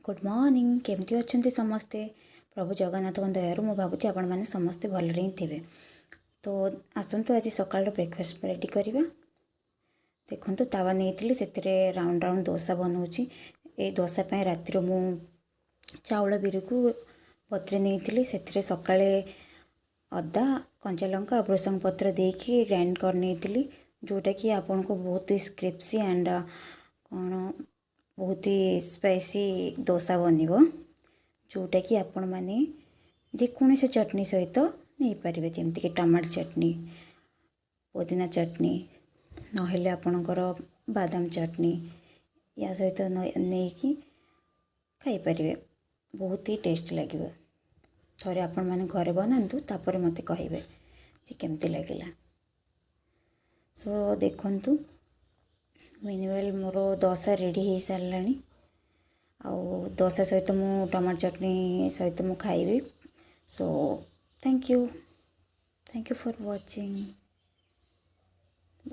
Good morning. କେମିତି ଅଛନ୍ତି ସମସ୍ତେ? ପ୍ରଭୁ ଜଗନ୍ନାଥଙ୍କ ଦୟାରୁ ମୁଁ ଭାବୁଛି ଆପଣମାନେ ସମସ୍ତେ ଭଲରେ ହିଁ ଥିବେ। ତ ଆସନ୍ତୁ, ଆଜି ସକାଳର ବ୍ରେକଫାଷ୍ଟ ରେଡ଼ି କରିବା। ଦେଖନ୍ତୁ, ତାୱା ନେଇଥିଲି, ସେଥିରେ ରାଉଣ୍ଡ ରାଉଣ୍ଡ ଦୋସା ବନାଉଛି। ଏଇ ଦୋସା ପାଇଁ ରାତିରୁ ମୁଁ ଚାଉଳ ବିରିକୁ ବତୁରେଇ ନେଇଥିଲି। ସେଥିରେ ସକାଳେ ଅଦା, କଞ୍ଚା ଲଙ୍କା ଆଉ ଭୃସଙ୍ଗ ପତ୍ର ଦେଇକି ଗ୍ରାଇଣ୍ଡ କରିନେଇଥିଲି, ଯେଉଁଟାକି ଆପଣଙ୍କୁ ବହୁତ କ୍ରିସ୍ପି ଆଣ୍ଡ କ'ଣ ବହୁତ ହି ସ୍ପାଇସି ଦୋସା ବନିବ, ଯେଉଁଟାକି ଆପଣମାନେ ଯେକୌଣସି ଚଟଣି ସହିତ ନେଇପାରିବେ, ଯେମିତିକି ଟମାଟୋ ଚଟଣି, ପୋଦିନା ଚଟଣି, ନହେଲେ ଆପଣଙ୍କର ବାଦାମ ଚଟଣି, ୟା ସହିତ ନେଇକି ଖାଇପାରିବେ। ବହୁତ ହି ଟେଷ୍ଟ ଲାଗିବ। ଥରେ ଆପଣମାନେ ଘରେ ବନାନ୍ତୁ, ତାପରେ ମୋତେ କହିବେ ଯେ କେମିତି ଲାଗିଲା। ସୋ ଦେଖନ୍ତୁ, ମିନୱାଇଲ୍ ମୋର ଦୋସା ରେଡ଼ି ହେଇସାରିଲାଣି ଆଉ ଦୋସା ସହିତ ମୁଁ ଟମାଟୋ ଚଟଣି ସହିତ ମୁଁ ଖାଇବି। So thank you, thank you for watching.